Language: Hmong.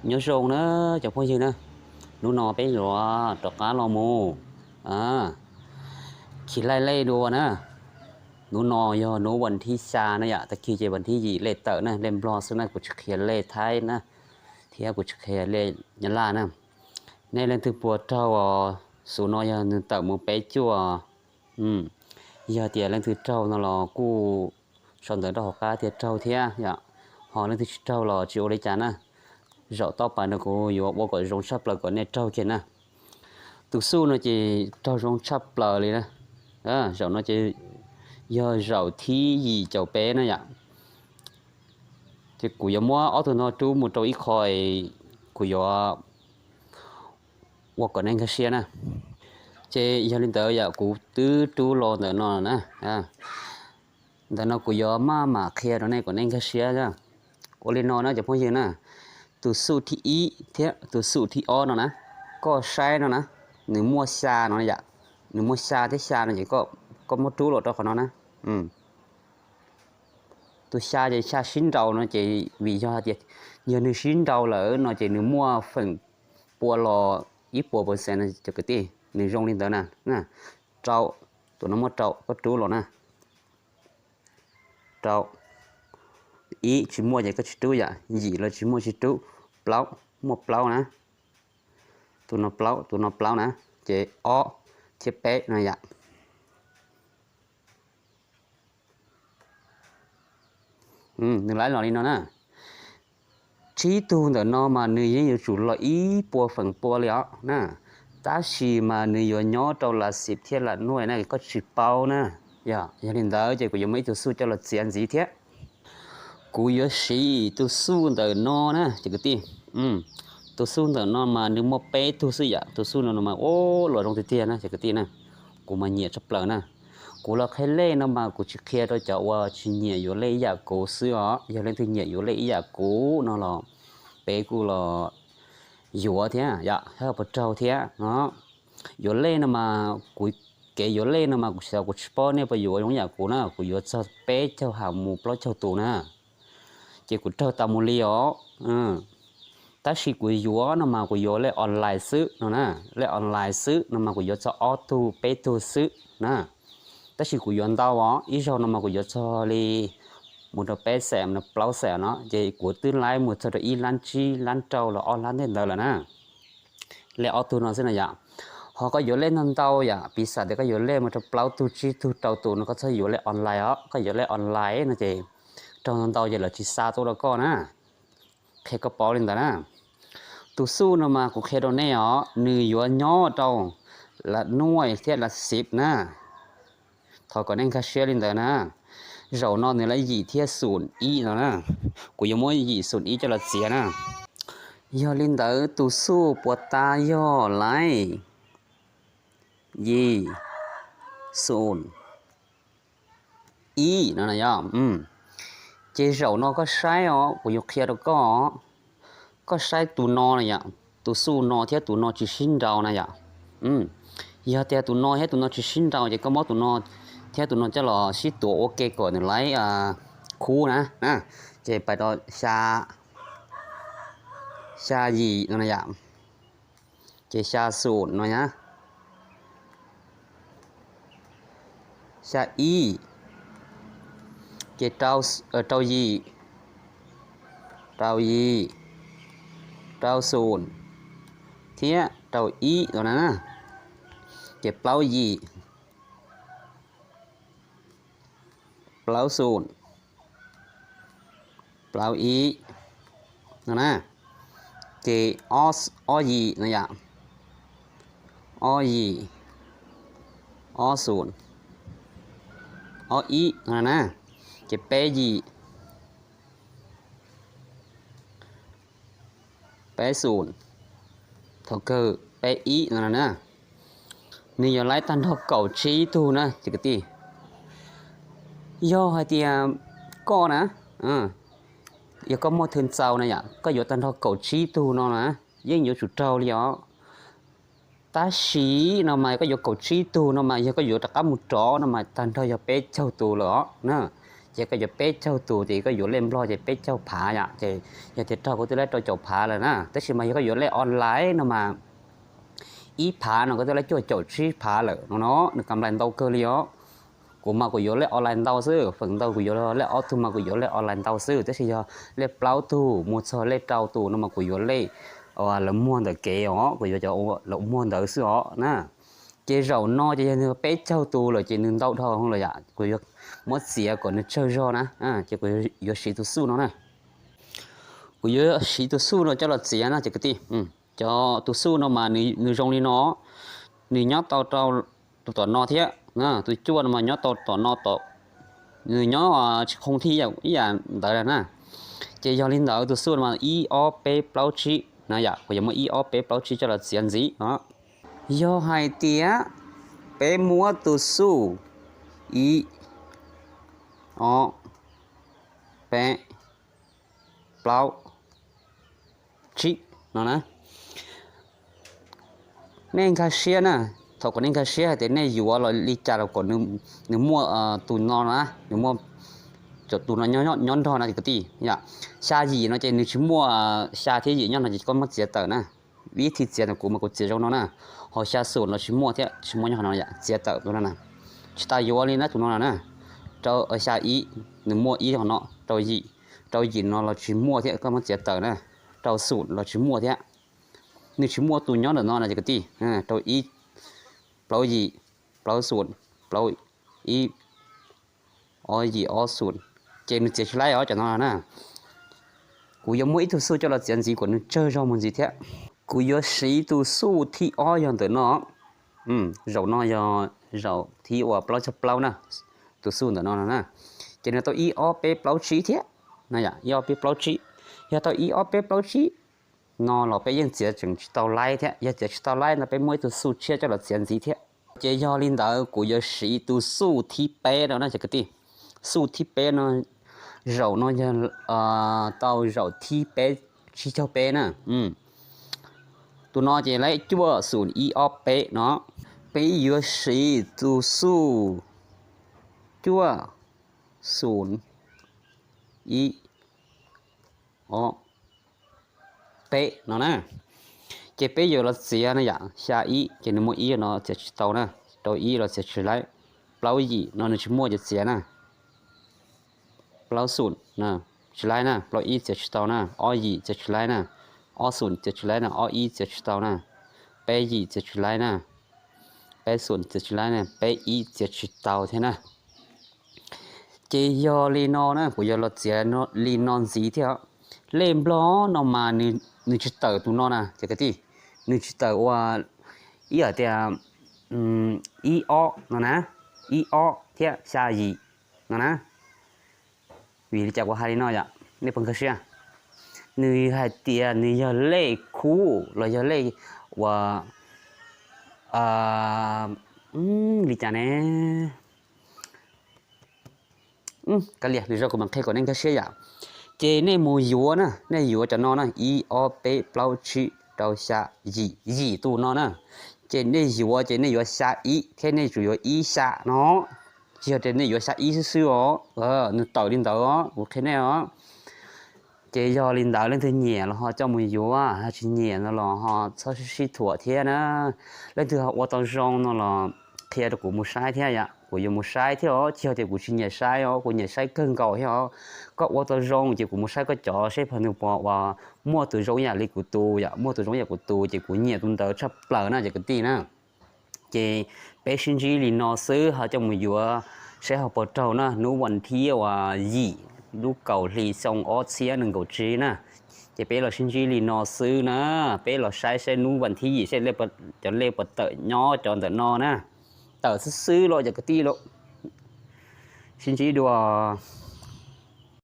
Nyob zoo na cov phooj ywg na, hnub no peb yuav rov qab los mus khi laij lej dua na. Hnub no yog hnub vas thib xya na yom, tag kis ces vas thib yim lej tawm na, lej Nplog xwb na, kuv tsis qhia lej Thaib na, thiab kuv tsis qhia lej Nyab Laj na. Nej leej twg puas raug, xus no yog nws tawm mus peb cuaj. Yog tias leej twg raug no los kuj sau ntawv rau hauv qab tias raug thiab yom. Ho leej twg tsis raug los tsis ua li cas na. Zaum toj pas no kuv yuav ua kom zoo tshaj plaws kom nej raug kiag na. Tus xuj no ces raug zoo tshaj plaws li na. Zaum no ces yog zaum thib yim caum peb na yom. Ces kuv yuav muab ob tug no rub mus rau ib qho, kuv yuav ua kom nej nkag siab na. Ces yog li ntawd yom, kuv twb rub los ntawm no na. Ntawm no kuv yuav maj mam qhia rau nej kom nej nkag siab na. Ua li no na cov phooj ywg na, tus xuj thib ib thiab tus xuj thib ob no na, koj saib no na, nws muaj xya no yom, nws muaj xya thiab xya no ces koj muab rub los rau qhov no na. Tus xya ces xya sib nraus no ces vim yog tias yog nws sib nraus lawm no ces nws muaj feem pua los ib puas percent no cov kwv tij, nws zoo li ntawd na. Rau, tus no muaj rau, koj rub los na. Rau, ib tsis muaj ces koj tsis rub yom, yim los tsis muaj tsis rub, plaub muaj plaub na, tus no plaub, tus no plaub na, ces ob thiab peb no yom. Nws laib los li no na. Tsib tug ntawm no mas nws yeej yuav tsum los ib puas feem pua li os na, tab sis mas nws yuav nyob rau las xib thiab las nuaj na, koj tsis paub na. Yog li ntawd ces kuv yuav muaj ib tug xuj coj los txiav ntxiv thiab. Kuv yuav siv tus xuj ntawm no na cov kwv tij. Tus xuj ntawm no mas nws muaj peb tug xwb yom, tus xuj no mas ua los zoo tiag tiag na cov kwv tij na. Kuv mas nyiam tshaj plaws na. Kuv los qhia lej no mas kuv tsis qhia rau cov uas tsis nyiam yuav lej ib yam kuv xwb os, yog leej twg nyiam yuav lej ib yam kuv no los peb kuj los yuav thiab yom, puas raug thiab no. Yuav lej no mas kuv, kev yuav lej no mas kuv xav kuv tsis paub nej puas yuav zoo ib yam kuv na, kuv yuav txog peb caug ham mus plaub caug tus na. Ces kuv raug tas mus li os. Tab sis kuv yuav no mas kuv yuav lej online xwb no na, lej online xwb no mas kuv yuav txog ob tug peb tug xwb na. Tab sis kuv yuav ntau os, ib zaug no mas kuv yuav txog li mus rau peb xees no plaub xees no ces kuv twb laib mus txog rau ib lab tsib lab rau los ob lab ntej ntawd lawm na. Lej ob tug no xwb no yom. Ho koj yuav lej ntau ntau yom, piv xam tias koj yuav lej mus rau plaub tug tsib tug rau tus no koj txhob yuav lej online os, koj yuav lej online no ces raug ntau ntau ces lawv tsis xa tuaj rau koj na. Qhia koj paub li ntawd na. Tus xuj no mas kuv qhia rau nej os, nws yuav nyob rau las nuaj thiab las xib na. Thov kom nej nkag siab li ntawd na. Zaum no nws lab yim thiab xum ib no na. Kuv yuav muab yim xum ib coj los txiav na. Yog li ntawd tus xuj puas tas yog lab yim xum ib no na yom. Ces zaum no koj saib os, kuv yuav qhia rau koj. Koj saib tus no na yom, tus xuj no thiab tus no tsis sib nraus na yom. Yog tias tus no thiab tus no tsis sib nraus ces koj muab tus no thiab tus no coj los sib tuav ua ke kom nws lab khub na. Ces pais rau xya, xya yim no na yom. Ces xya xum no na, xya ib, ces rau yim, rau yim, rau xum thiab rau ib no na. Ces plaub yim, plaub xum, plaub ib no na. Ces ob yim no yom, ob yim, ob xum, ob ib no na. Ces peb yim, peb xum, thaum kawg peb ib no na. Nws yuav lab tag nrho kaum tsib tug na cov kwv tij. Yog hais tias koj na, yog koj muaj thwm txaus na yom, koj yuav tag nrho kaum tsib tug no na, yeej yuav tsum raug li os. Tab sis no mas koj yuav kaum tsib tug no mas yog koj yuav rov qab mus rov no mas tag nrho yog peb caug tus lawm os na. Ces koj yuav peb caug tus ces koj yuav lej Nplog ces peb caug phav yom, ces yog tias raug koj twb lej rau caum phav lawm na. Tab sis mas yog koj yuav lej online no mas ib phav no koj twb lej cuaj caum tsib phav lawm no no, nws kam nplais ntau kawg li os. Kuv mas kuv yuav lej online ntau xwb, feem ntau kuv yuav lej ob tug mas kuv yuav lej online ntau xwb, tab sis yog lej plaub tug mus txog lej rau tus no mas kuv yuav lej lawv muag ntawm kev os, kuv yuav cov lawv muag ntawd xwb os na. Ces zaum no ces yog nws peb caug tus lawm ces nws ntau dhau lawm yom, kuv yuav muab txiav kom nws tsawg zog na, ces kuv yuav siv tus xuj no na. Kuv yuav siv tus xuj no coj los txiav na cov kwv tij. Cov tus xuj no mas nws zoo li no, nws nyob tau rau tus tom no thiab, tus cuaj no mas nyob tau tom no, nws nyob tsis khoo thiab ib yam ntawd na. Ces yog li ntawd tus xuj no mas ib ob peb plaub tsib na yom, kuv yuav muab ib ob peb plaub tsib coj los txiav ntxiv no. Yog hais tias peb muab tus xuj ib ob peb plaub tsib no na, nej nkag siab na. Thaum kom nej nkag siab hais tias nej yuav los li cas los kom nws muaj tus no na, nws muaj tus no nyob nrog na cov kwv tij yom. Xya yim no ces nws tsis muaj, xya thiab yim nyob no ces koj muab txiav tawm na. Vib thi txiav no kuv mas kuv txiav zoo no na. Ho xya xum los tsis muaj thiab, tsis muaj nyob no, txiav tawm tus no na. Tsis tas yuav li na tus no na. Rau xya ib, nws muaj ib no, rau yim, rau yim no los tsis muaj thiab, koj muab txiav tawm na. Rau xum los tsis muaj thiab, nws tsis muaj tus nyob ntawm no na cov kwv tij. Rau ib, plaub yim, plaub xum, plaub ib, ob yim ob xum, ces nws txiav tsis laib os cov no na. Kuv yuav muab ib tug xuj coj los txiav ntxiv kom nws tsawg zog mus ntxiv thiab. Kuv yuav siv tus xuj thib ob yog ntawm no. Zaum no yog zaum thib uas plaub caug plaub na, tus xuj ntawm no na. Ces nws tau ib ob peb plaub tsib thiab, ib ob peb plaub tsib. Yog tau ib ob peb plaub tsib no los peb yeej txiav tseem tsis tau laib thiab, yog txiav tsis tau laib no peb muab ib tug xuj tshiab coj los txiav ntxiv thiab. Ces yog li ntawd kuv yuav siv tus xuj thib peb no na cov kwv tij. Xuj thib peb no, zaum no yog tau zaum thib peb tsib caug peb na. Tus no ces laib cuaj xum ib ob peb no. Peb yuav siv tus xuj cuaj xum ib ob peb no na. Ces peb yuav los txiav na yom, xya ib ces nws muaj ib no txiav tsis tau na, rau ib los txiav tsis laib, plaub yim no nws tsis muaj ces txiav na, plaub xum tsis laib na, plaub ib txiav tsis tau na, ob yim txiav tsis laib na, ob xum txiav tsis laib na, ob ib txiav tsis tau na, peb yim txiav tsis laib na, peb xum txiav tsis laib na, peb ib txiav tsis tau thiab na. Ces yog li no na, kuv yuav los txiav li no ntxiv thiab. Lej Nplog no mas nws tsis tawm tus no na cov kwv tij, nws tsis tawm ua ib yam tias ib ob no na, ib ob thiab xya yim no na. Vim li cas kuv hais li no yom, nej puas nkag siab? Nws hais tias nws yog lej khub los yog lej uas li cas ne? Kav liam, nws zoo kuv mam qhia kom nej nkag siab yom. Ces nej mus yuav na, nej yuav cov no na, ib ob peb plaub tsib rau xya yim, yim tus no na. Ces nej yuav ces nej yuav xya ib thiab nej tsuas yuav ib xya no. Tsis yog tias nej yuav xya ib xwb xwb os, nws tawm li ntawd os, kuv qhia nej os. Ces yog li ntawd leej twg nyiam los ho coj mus yuav, ho tsis nyiam no los ho txhob sib sib thuam thiab na. Leej twg ho ua tau zoo no los qhia rau kuv mus saib thiab yom, kuv yuav mus saib thiab os, tsis yog tias kuv tsis nyiam saib os, kuv nyiam saib kawg nkaus thiab os. Koj ua tau zoo ces kuv mus saib koj cov seb pab nws puas uas muaj tus zoo ib yam li kuv tus yom, muaj tus zoo ib yam kuv tus ces kuv nyiam tus ntawd tshaj plaws na cov kwv tij na. Ces peb sib ntsib li no xwb ho coj mus yuav saib ho puas raug na, hnub vas thib uas yim lub kaum hli xyoo ob txhiab nees nkaum tsib na. Ces peb los sib ntsib li no xwb na, peb los saib saib hnub vas thib yim saib cov lej puas tawm nyob cov ntawm no na. Tawm xwb xwb los cov kwv tij los sib ntsib dua.